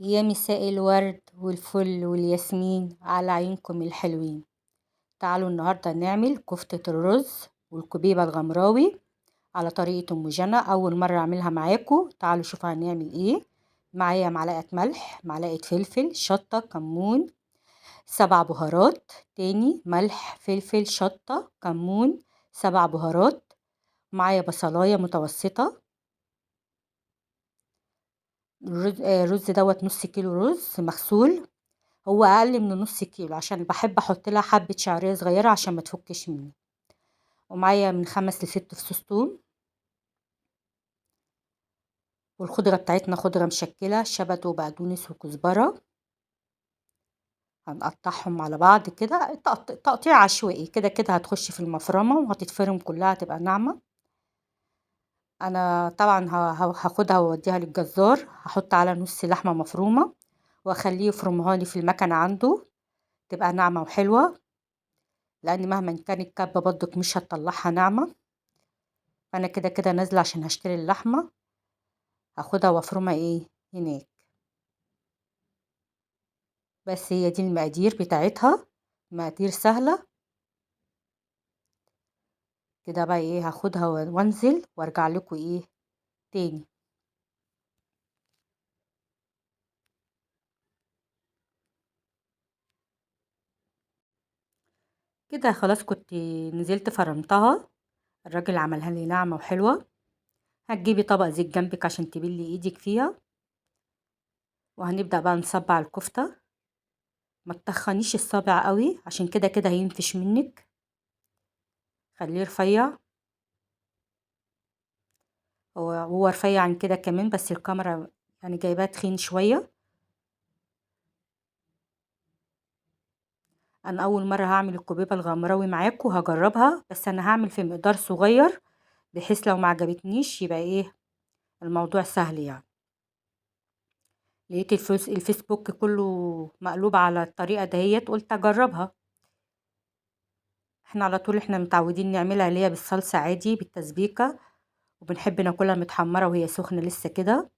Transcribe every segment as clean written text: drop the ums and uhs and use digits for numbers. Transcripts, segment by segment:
يا مساء الورد والفل والياسمين على عيونكم الحلوين. تعالوا النهاردة نعمل كفتة الرز والكبيبة الغمراوي على طريقة أم جنى. أول مرة أعملها معاكم، تعالوا شوفوا هنعمل إيه. معايا معلقة ملح، معلقة فلفل، شطة، كمون، 7 بهارات. تاني ملح، فلفل، شطة، كمون، 7 بهارات. معايا بصلاية متوسطة. الرز دوت نص كيلو رز مغسول، هو اقل من نص كيلو عشان بحب احط لها حبه شعرية صغيرة عشان ما تفكش مني. ومعايا من 5 ل6 فصوص توم. والخضره بتاعتنا خضرة مشكلة، شبت وبقدونس وكزبره، هنقطعهم على بعض كده تقطيع عشوائي كده كده، هتخش في المفرمه وهتتفرم كلها، هتبقى ناعمة. انا طبعا هاخدها واوديها للجزار، هحط على نص لحمه مفرومه واخليه يفرمها لي في المكنه عنده، تبقى ناعمة وحلوه، لان مهما كان الكبه برضك مش هتطلعها ناعمة. فانا كده كده نازله عشان هشتري اللحمة، هاخدها وافرمها ايه هناك. بس هي دي المقادير بتاعتها، مقادير سهلة كده. بقى ايه، هاخدها وانزل وارجع لكم ايه تاني. كده خلاص كنت نزلت فرمتها، الراجل عملها لي ناعمة وحلوه. هتجيبي طبق زيت جنبك عشان تبلي ايدك فيها، وهنبدا بقى نصبع الكفتة. ما تطخنيش الصابع قوي عشان كده كده هينفش منك، خليه رفيع. هو رفيع عن كده كمان، بس الكاميرا يعني جايباه تخين شوية. انا اول مرة هعمل الكبيبه الغمراوي معاكم، هجربها، بس انا هعمل في مقدار صغير بحيث لو ما عجبتنيش يبقى ايه الموضوع سهل يعني. لقيت الفيسبوك كله مقلوب على الطريقة دهيت، قلت اجربها. احنا على طول احنا متعودين نعملها اللي هي بالصلصه عادي بالتسبيكه، وبنحب ناكلها متحمره وهي سخنة لسه كده،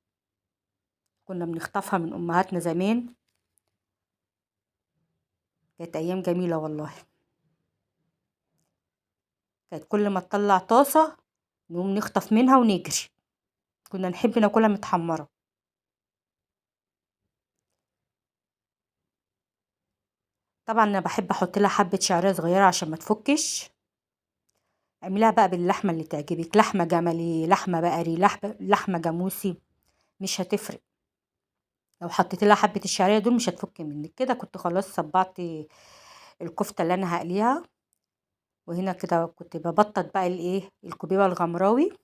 كنا بنخطفها من امهاتنا زمان، كانت ايام جميلة والله. كانت كل ما تطلع طاسه نقوم نخطف منها ونجري، كنا نحب ناكلها متحمره. طبعا انا بحب احط لها حبه شعرية صغيرة عشان ما تفكش. اعمليها بقى باللحمه اللي تعجبك، لحمه جملي، لحمه بقري، لحمه جاموسي، مش هتفرق. لو حطيت لها حبه الشعرية دول مش هتفك منك. كده كنت خلاص صبعت الكفتة اللي انا هقليها. وهنا كده كنت ببطط بقى الايه الكبيبه الغمراوي،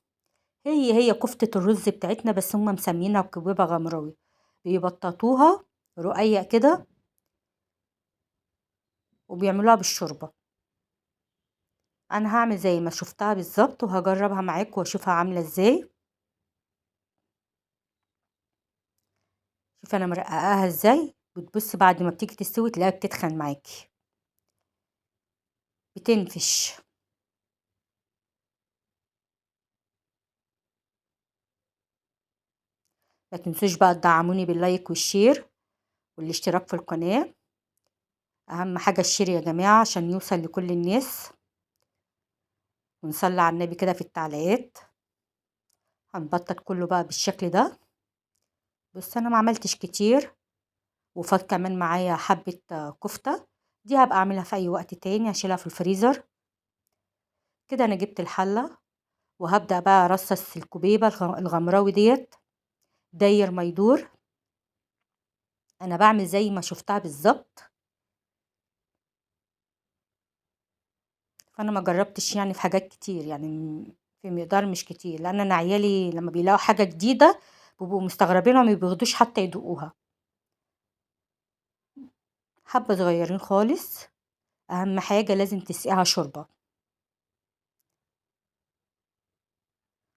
هي كفته الرز بتاعتنا، بس هم مسمينها كبيبه غمراوي. بيبططوها رقيق كده وبيعملوها بالشوربه. انا هعمل زي ما شفتها بالظبط وهجربها معاكم واشوفها عامله ازاي. شوف انا مرققاها ازاي، بتبص بعد ما بتيجي تستوي تلاقيها بتتخن معاكي، بتنفش. ما تنسوش بقى تدعموني بال like وال share والاشتراك في القناة. اهم حاجة ال share يا جماعة عشان يوصل لكل الناس. ونصلي على النبي كده في التعليقات. هنبطط كله بقى بالشكل ده. بس انا ما عملتش كتير، وفات كمان معايا حبة كفتة، دي هبقى اعملها في اي وقت تاني، هشيلها في الفريزر. كده انا جبت الحلة وهبدأ بقى ارصص الكبيبة الغمراوي ديت داير ما يدور. انا بعمل زي ما شفتها بالظبط، فانا ما جربتش يعني في حاجات كتير، يعني في مقدار مش كتير، لان انا عيالي لما بيلاقوا حاجة جديدة بيبقوا مستغربينها وما بياخدوش حتى يدوقوها. حبه صغيرين خالص. اهم حاجة لازم تسقيها شوربة،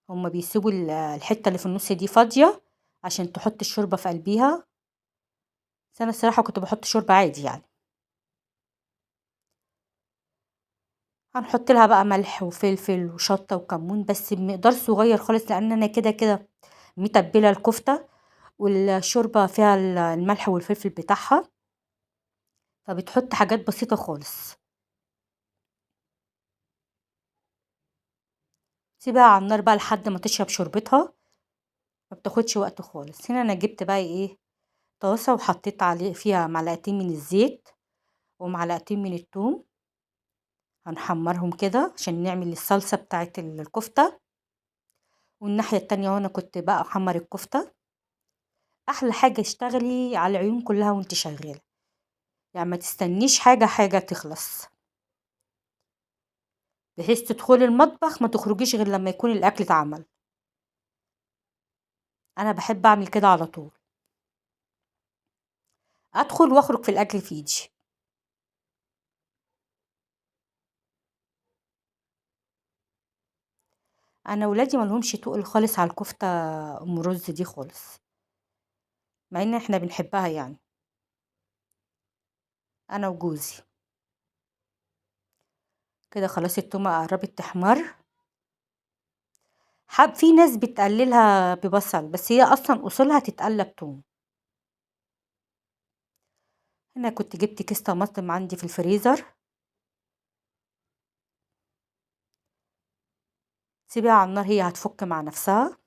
هما بيسيبوا الحتة اللي في النص دي فاضية عشان تحط الشوربة في قلبيها، بس انا الصراحة كنت بحط شوربة عادي يعني. هنحط لها بقى ملح وفلفل وشطه وكمون، بس بمقدار صغير خالص، لان انا كده كده متبله الكفتة. والشوربة فيها الملح والفلفل بتاعها، فبتحط حاجات بسيطة خالص. سيبها على النار بقى لحد ما تشرب شوربتها، ما بتاخدش وقت خالص. هنا انا جبت بقى ايه طاسة وحطيت عليه فيها معلقتين من الزيت ومعلقتين من الثوم، هنحمرهم كده عشان نعمل الصلصة بتاعت الكفتة. والناحية التانية هنا كنت بقى احمر الكفتة. احلى حاجة اشتغلي على العيون كلها وانت شغالة، يعني ما تستنيش حاجة تخلص، بحيث تدخلي المطبخ ما تخرجيش غير لما يكون الاكل اتعمل. انا بحب اعمل كده على طول، ادخل واخرج في الاكل في ايدي. انا ولادي ما لهمش تقل خالص على الكفتة ام رز دي خالص، مع ان احنا بنحبها يعني انا وجوزي. كده خلاص التومه قربت تحمر. حب في ناس بتقللها ببصل، بس هي اصلا اصولها تتقلب توم. انا كنت جبت كيس طماطم عندي في الفريزر، سيبيها على النار هي هتفك مع نفسها.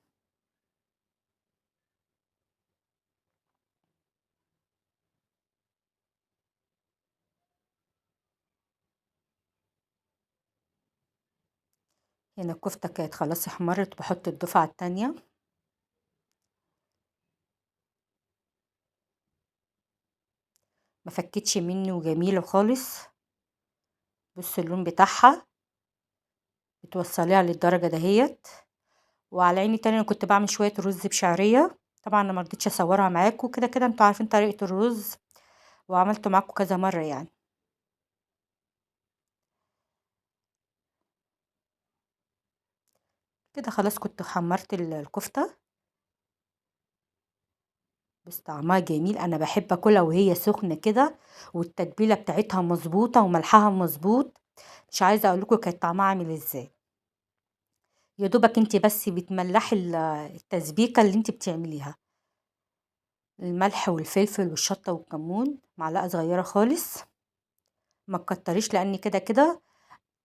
هنا الكفتة كانت خلاص احمرت، بحط الدفعة التانية. ما فكتش مني وجميلة خالص. بصوا اللون بتاعها، بتوصليها للدرجة دهيت. وعلى عيني تاني انا كنت بعمل شوية رز بشعرية، طبعا انا ما رضيتش اصورها معاكم، كده كده انتوا عارفين طريقة الرز وعملته معاكم كذا مرة يعني. كده خلاص كنت حمرت الكفتة، بس طعمها جميل. انا بحب اكلها وهي سخنة كده، والتتبيلة بتاعتها مظبوطة وملحها مظبوط. مش عايزة اقول لكم كانت طعمها عامل ازاي. يا دوبك انت بس بتملحي التسبيكة اللي انت بتعمليها، الملح والفلفل والشطة والكمون، معلقة صغيرة خالص، ما تكتريش لان كده كده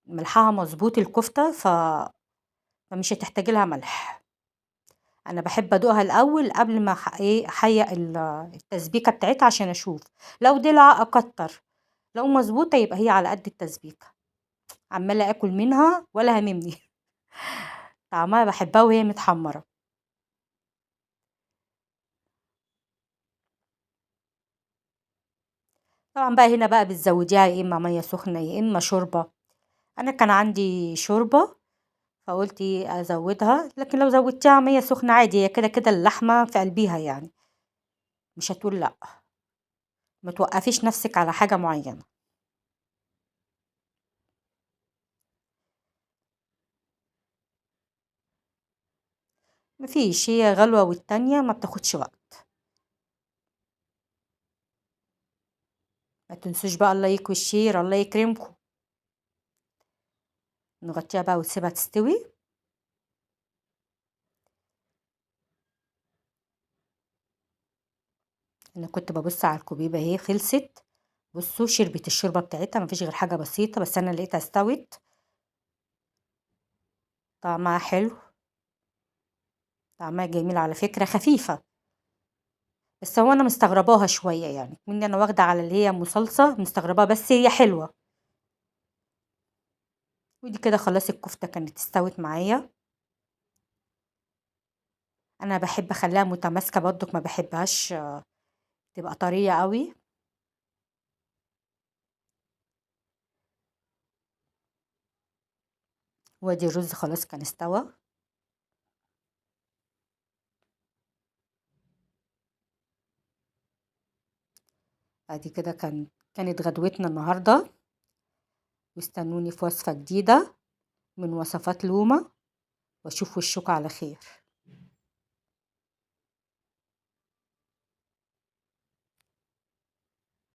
ملحها مظبوط الكفتة، فمش هتحتاجي لها ملح. انا بحب ادوقها الاول قبل ما احيق التسبيكة بتاعتها عشان اشوف لو دلع اكتر، لو مظبوطة يبقى هي على قد التسبيكة. عمالة اكل منها ولا هممني. طعمها بحبها وهي متحمرة. طبعا بقى هنا بقى بتزوديها يا اما مية سخنة يا اما شوربة. انا كان عندي شوربة فقلت ازودها، لكن لو زودتيها مية سخنة عادي، هي كده كده اللحمة في قلبيها يعني، مش هتقول لا. ما توقفيش نفسك على حاجة معينة. مفيش، هي غلوة والتانية ما بتاخدش وقت. ما تنسوش بقى ال like وال share، الله يكرمكم. نغطيها بقى وتسيبها تستوي. انا كنت ببص على الكوبيبه اهي خلصت. بصوا شربت الشوربة بتاعتها، مفيش غير حاجة بسيطة، بس انا لقيتها استوت. طعمها حلو، طعمها جميل على فكرة، خفيفة. بس هو انا مستغرباها شوية يعني، من انا واخده على اللي هي مصلصه مستغرباها، بس هي حلوة. ودي كده خلاص الكفتة كانت استوت معايا. انا بحب اخليها متماسكة برضك، ما بحبهاش تبقى طرية قوي. وادي الرز خلاص كان استوى. ادي كده كانت غدوتنا النهارده. واستنوني في وصفه جديدة من وصفات لومه، واشوف وشكم على خير.